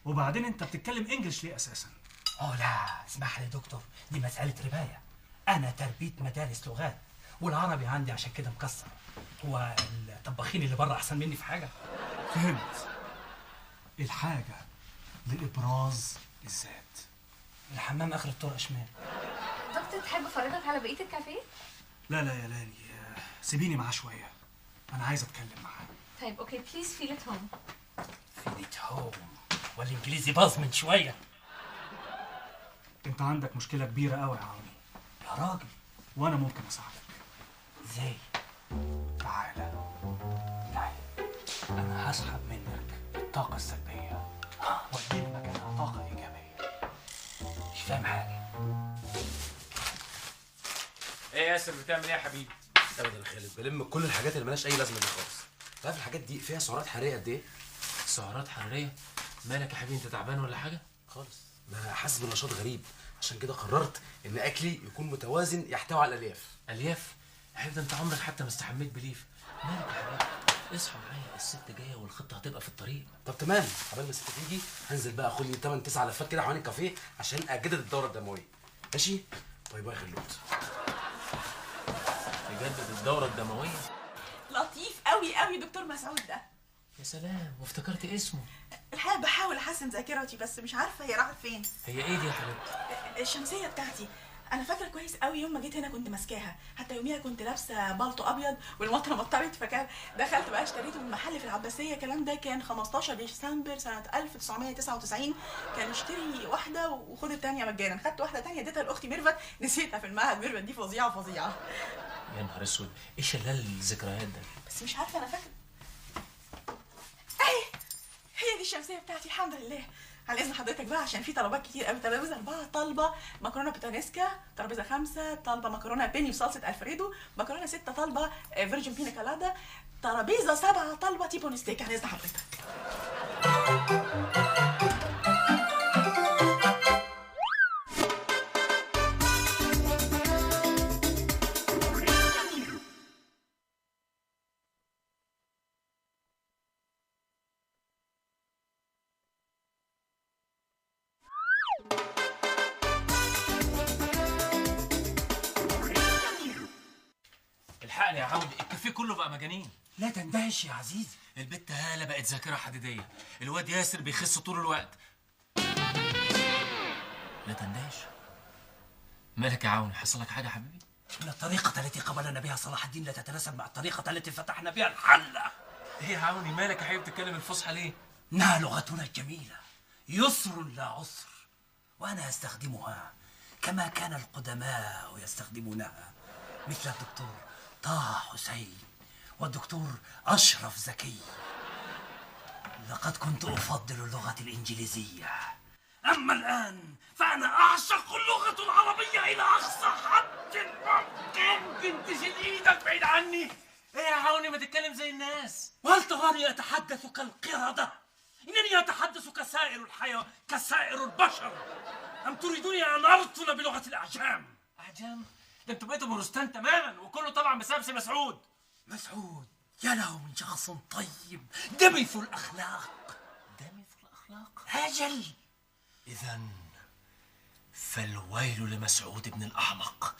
وبعدين انت بتتكلم English ليه اساسا؟ لا اسمح لي دكتور، دي مسألة رباية. انا تربية مدارس لغات والعربي عندي عشان كده مكسر. هو الطباخين اللي بره احسن مني في حاجة؟ فهمت. الحاجة لإبراز الذات. الحمام اخر الطرق شمال. دكتور تحب افرجك على بقية الكافيه؟ لا لا يا لاني، سيبيني معاه شوية، أنا عايز أتكلم معاه. طيب okay، please feel at home. feel at home، والإنجليزي باظ من شوية. أنت عندك مشكلة كبيرة أوي يا عوني. يا راجل. وأنا ممكن أساعدك. إزاي؟ تعالى تعالى، أنا هسحب منك الطاقة السلبية وأديك مكانها طاقة إيجابية. مش فاهم حاجة. إيه يا ياسر بتعمل إيه يا حبيبي؟ ابدا يا خالد، بلم كل الحاجات اللي مالهاش اي لازمه دي خالص. تعرف الحاجات دي فيها سعرات حرارية قد ايه؟ سعرات حرارية؟ مالك يا حبيبي، انت تعبان ولا حاجة؟ خالص، انا حاسس بنشاط غريب، عشان كده قررت ان اكلي يكون متوازن يحتوي على الالياف. الياف؟ يا حبيبي ده انت عمرك حتى ما استحميت بليف. مالك يا حبيبي؟ اصحى معايا، الست جاية والخطه هتبقى في الطريق. طب تمام، قبل ما الست تيجي هنزل بقى اخد لي 8 9 لفات كده حوالين الكافيه عشان اجدد الدورة الدموية. ماشي؟ bye bye خلود. تجدد الدورة الدموية؟ لطيف قوي قوي دكتور مسعود ده. يا سلام، وافتكرت اسمه. الحقيقة بحاول احسن ذاكرتي بس مش عارفة هي راحت فين. هي ايه دي يا حبيبتي؟ الشمسية بتاعتي. أنا فاكرة كويس قوي يوم ما جيت هنا كنت ماسكاها، حتى يوميها كنت لابسة بالطو أبيض والمطرة مطرت، فكان دخلت بقى اشتريته من محل في العباسية. الكلام ده كان 15 ديسمبر سنة 1999. كان اشتري واحدة وخد التانية مجانا. خدت واحدة تانية اديتها لأختي ميرفت، نسيتها في المعهد. ميرفت دي فظيعة فظيعة. يا نهار اسود، ايه شلال الذكريات ده؟ بس مش عارفة أنا فاكرة. أهي هي دي الشمسية بتاعتي، الحمد لله. على اذن حضرتك بقى عشان في طلبات كتير قوي. ترابيزة 4 طالبه مكرونه puttanesca، ترابيزة 5 طالبه مكرونه بيني وصلصه الفريدو، مكرونه 6 طالبه virgin piña colada، ترابيزة 7 طالبه T-bone steak. على اذن حضرتك. الحقني يا عودي، الكافيه كله بقى مجانين. لا تندهش يا عزيزي، البت هالة بقت ذاكرة حديدية، الواد ياسر بيخس طول الوقت. لا تندهش. مالك يا عوني، حصل لك حاجة يا حبيبي؟ إن الطريقة التي قبلنا بها صلاح الدين لا تتناسب مع الطريقة التي فتحنا بها الحلة. إيه يا عوني مالك يا حبيبي بتتكلم الفصحى ليه؟ إنها لغتنا الجميلة، يسر لا عسر، وأنا أستخدمها كما كان القدماء يستخدمونها، مثل الدكتور طه حسين والدكتور أشرف زكي. لقد كنت أفضل اللغة الإنجليزية، أما الآن فأنا أعشق اللغة العربية إلى أقصى حد ممكن. تشيل إيدك بعيد عني. إيه يا عوني ما تتكلم زي الناس؟ وهل تراني أتحدث كالقردة؟ إنني أتحدث كسائر الحياة، كسائر البشر. أم تريدوني أن أرطن بلغة الأعجام؟ أعجام؟ ده انتوا بقيتوا مورستان تماما، وكله طبعا بسبب سي مسعود. مسعود يا له من شخص طيب، دمث الأخلاق. دمث الأخلاق؟ أجل. إذا فالويل لمسعود بن الأحمق.